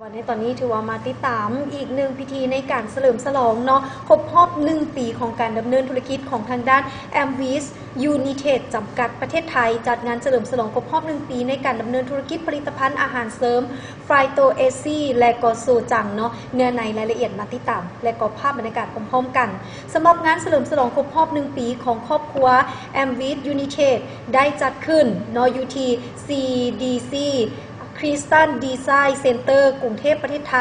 ໃນຕອນນີ້ຖືວ່າມາຕິດຕາມອີກໜຶ່ງພິທີໃນການສະເຫຼີມສະຫຼອງເນາະ ຄົບຮອບໜຶ່ງປີຂອງການດຳເນີນທຸລະກິດຂອງທາງດ້ານ ແອມວິສ ຢູນິເທດ ຈຳກັດປະເທດໄທ ຈັດງານສະເຫຼີມສະຫຼອງຄົບຮອບໜຶ່ງປີໃນການດຳເນີນທຸລະກິດຜະລິດຕະພັນອາຫານເສີມ ໄຟໂຕເອຊີ ແລະກໍໂຊຈັງເນາະ. ເນື້ອໃນລາຍລະອຽດມາຕິດຕາມ ແລະກໍພາບບັນຍາກາດພ້ອມໆກັນ. ສຳລັບງານສະເຫຼີມສະຫຼອງຄົບຮອບໜຶ່ງປີຂອງຄອບຄົວ ແອມວິສ ຢູນິເທດ ໄດ້ຈັດຂຶ້ນເນາະ ຢູ່ທີ່ ຊີດີຊີ Crystal Design Center ກຸງເທບ ປະເທດໄທ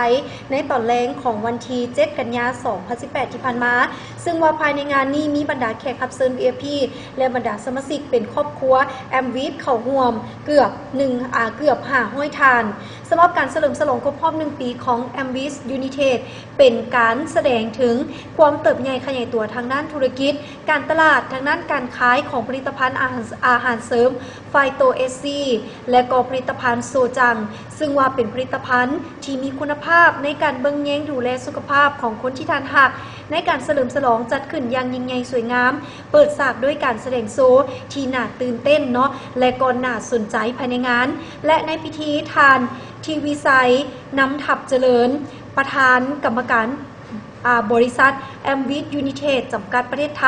ໃນຕອນແລງຂອງວັນທີເຈັດ ກັນຍາ ສອງພັນສິບແປດ ທີ່ຜ່ານມາ, ເຊິ່ງວ່າພາຍໃນງານນີ້ມີບັນດາແຂກຮັບເຊີນ ວີໄອພີ ແລະ ບັນດາສະມາຊິກເປັນຄອບຄົວ ແອມວິສ ເຂົ້າຮ່ວມເກືອບໜຶ່ງ ອາ ເກືອບຫ້າຮ້ອຍທ່ານ. ສຳລັບການສະເຫຼີມສະຫຼອງຄົບຮອບໜຶ່ງປີຂອງ ແອມວິສ ຢູນິເທດ ເປັນການສະແດງເຖິງຄວາມເຕີບໃຫຍ່ຂະຫຍາຍຕົວທາງດ້ານທຸລະກິດ, ການຕະຫຼາດ, ທາງດ້ານການຂາຍຂອງຜະລິດຕະພັນອາຫານ ອາຫານເສີມ ໄຟໂຕເອຊີ ແລະກໍຜະລິດຕະພັນໂຊຈັງ ເຊິ່ງວ່າເປັນຜະລິດຕະພັນທີ່ມີຄຸນນະພາບໃນການເບິ່ງແຍງດູແລສຸຂະພາບຂອງຄົນທີ່ທ່ານຮັກ. ໃນການສະເຫຼີມສະຫຼອງຈັດຂຶ້ນຢ່າງຍິ່ງໃຫຍ່ສວຍງາມ, ເປີດສາກດ້ວຍການສະແດງໂຊທີ່ໜ້າຕື່ນເຕັ້ນເນາະ ແລະກໍໜ້າສົນໃຈພາຍໃນງານ. ແລະໃນພິທີ ທ່ານ ທີວີໄຊ ນຳທັບຈະເລີນ ປະທານກຳມະການ ອາ ບໍລິສັດ ແອມວິສ ຢູນິເທດ ຈຳກັດປະເທດໄທ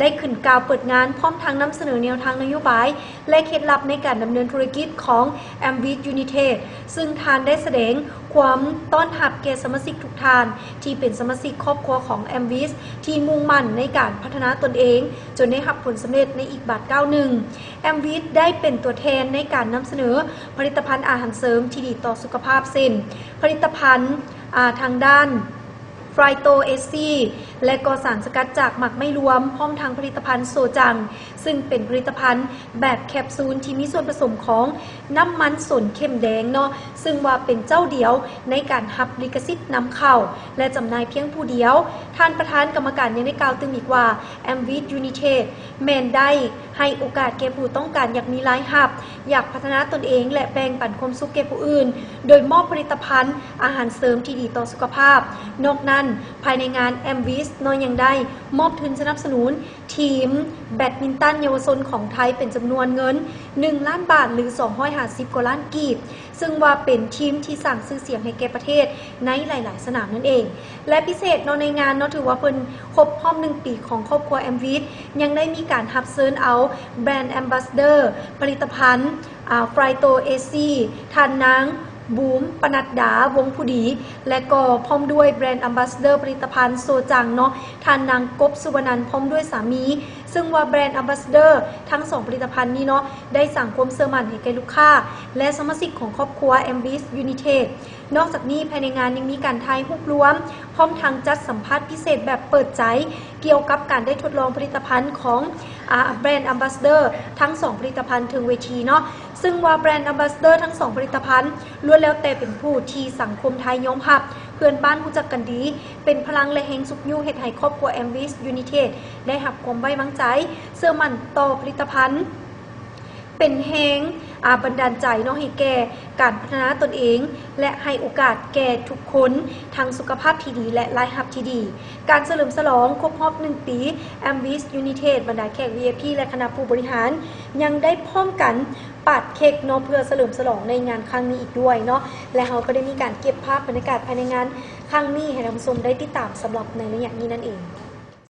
ໄດ້ຂຶ້ນກ່າວເປີດງານ ພ້ອມທັງນຳສະເໜີແນວທາງນະໂຍບາຍ ແລະ ເຄັດລັບໃນການດຳເນີນທຸລະກິດຂອງ ແອມວິສ ຢູນິເທດ ເຊິ່ງທ່ານໄດ້ສະແດງຄວາມຕ້ອນຮັບແກ່ສະມາຊິກທຸກທ່ານ ທີ່ເປັນສະມາຊິກຄອບຄົວຂອງ ແອມວິສ ທີ່ມຸ່ງໝັ້ນໃນການພັດທະນາຕົນເອງ ຈົນໄດ້ຮັບຜົນສຳເລັດໃນອີກບາດກ້າວໜຶ່ງ. ແອມວິສ ໄດ້ເປັນຕົວແທນໃນການນຳສະເໜີຜະລິດຕະພັນອາຫານເສີມທີ່ດີຕໍ່ສຸຂະພາບ ເຊັ່ນ ຜະລິດຕະພັນ ອາ ທາງດ້ານ ໄຟໂຕເອຊີ ແລະກໍສານສະກັດຈາກໝາກໄມ້ລວມ, ພ້ອມທັງຜະລິດຕະພັນໂຊຈັງ ເຊິ່ງເປັນຜະລິດຕະພັນແບບແຄບຊູນທີ່ມີສ່ວນປະສົມຂອງນ້ຳມັນສົນເຂັ້ມແດງເນາະ, ເຊິ່ງວ່າເປັນເຈົ້າດຽວໃນການຮັບລິຂະສິດນຳເຂົ້າ ແລະ ຈຳໜ່າຍພຽງຜູ້ດຽວ. ທ່ານປະທານກຳມະການຍັງໄດ້ກ່າວຕື່ມອີກວ່າ ແອມວິສ ຢູນິເທດ ແມ່ນໄດ້ໃຫ້ໂອກາດແກ່ຜູ້ຕ້ອງການຢາກມີລາຍຮັບ, ຢາກພັດທະນາຕົນເອງ ແລະ ແບ່ງປັນຄວາມສຸກແກ່ຜູ້ອື່ນ ໂດຍມອບຜະລິດຕະພັນອາຫານເສີມທີ່ດີຕໍ່ສຸຂະພາບ. ນອກນັ້ນ, ພາຍໃນງານ ແອມວິສ ເນາະ ຍັງໄດ້ມອບທຶນສະໜັບສະໜູນທີມແບດມິນຕັນເຍົາວະຊົນຂອງໄທເປັນຈຳນວນເງິນໜຶ່ງລ້ານບາດ ຫຼື ສອງຮ້ອຍຫ້າສິບກວ່າລ້ານກີບ, ເຊິ່ງວ່າເປັນທີມທີ່ສ້າງຊື່ສຽງໃຫ້ແກ່ປະເທດໃນຫຼາຍໆສະໜາມນັ້ນເອງ. ແລະ ພິເສດເນາະ ໃນງານເນາະ ຖືວ່າເພິ່ນຄົບຮອບໜຶ່ງປີຂອງຄອບຄົວ ແອມວິສ ຍັງໄດ້ມີການຮັບເຊີນເອົາແບຣນແອມບາສເດີຜະລິດຕະພັນ ອາ ໄຟໂຕເອຊີ ທ່ານນາງ ບູມ ປະນັດດາ ວົງຜູ້ດີ ແລະກໍພ້ອມດ້ວຍແບຣນແອມບາສເດີຜະລິດຕະພັນໂຊຈັງເນາະ ທ່ານນາງ ກົບ ສຸວະນັນ ພ້ອມດ້ວຍສາມີ, ເຊິ່ງວ່າແບຣນແອມບາສເດີທັງສອງຜະລິດຕະພັນນີ້ເນາະ ໄດ້ສ້າງຄວາມເຊື່ອໝັ້ນໃຫ້ແກ່ລູກຄ້າ ແລະ ສະມາຊິກຂອງຄອບຄົວ ແອມວິສ ຢູນິເທດ. ນອກຈາກນີ້, ພາຍໃນງານຍັງມີການຖ່າຍຮູບລວມ ພ້ອມທັງຈັດສຳພາດພິເສດແບບເປີດໃຈ ກ່ຽວກັບການໄດ້ທົດລອງຜະລິດຕະພັນຂອງ ອາ ແບຣນແອມບາສເດີທັງສອງຜະລິດຕະພັນເທິງເວທີເນາະ, ເຊິ່ງວ່າແບຣນແອມບາສເດີທັງສອງຜະລິດຕະພັນ ລ້ວນແລ້ວແຕ່ເປັນຜູ້ທີ່ສັງຄົມໄທຍອມຮັບ, ເພື່ອນບ້ານຮູ້ຈັກກັນດີ, ເປັນພະລັງ ແລະ ແຮງຊຸກຍູ້ເຮັດໃຫ້ຄອບຄົວ ແອມວິສ ຢູນິເທດ ໄດ້ຮັບຄວາມໄວ້ວາງໃຈ, ເຊື່ອໝັ້ນຕໍ່ຜະລິດຕະພັນ, ເປັນແຮງ ອາ ບັນດານໃຈເນາະ ໃຫ້ແກ່ການພັດທະນາຕົນເອງ ແລະ ໃຫ້ໂອກາດແກ່ທຸກຄົນ ທັງສຸຂະພາບທີ່ດີ ແລະ ລາຍຮັບທີ່ດີ. ການສະເຫຼີມສະຫຼອງຄົບຮອບໜຶ່ງປີ ແອມວິສ ຢູນິເທດ ບັນດາແຂກ ວີໄອພີ ແລະ ຄະນະຜູ້ບໍລິຫານ ຍັງໄດ້ພ້ອມກັນປາດເຄັກເນາະ ເພື່ອສະເຫຼີມສະຫຼອງໃນງານຄັ້ງນີ້ອີກດ້ວຍເນາະ ແລະ ເຮົາກໍໄດ້ມີການເກັບພາບບັນຍາກາດພາຍໃນງານຄັ້ງນີ້ໃຫ້ທ່ານຜູ້ຊົມໄດ້ຕິດຕາມ ສຳລັບໃນໄລຍະນີ້ນັ້ນເອງ.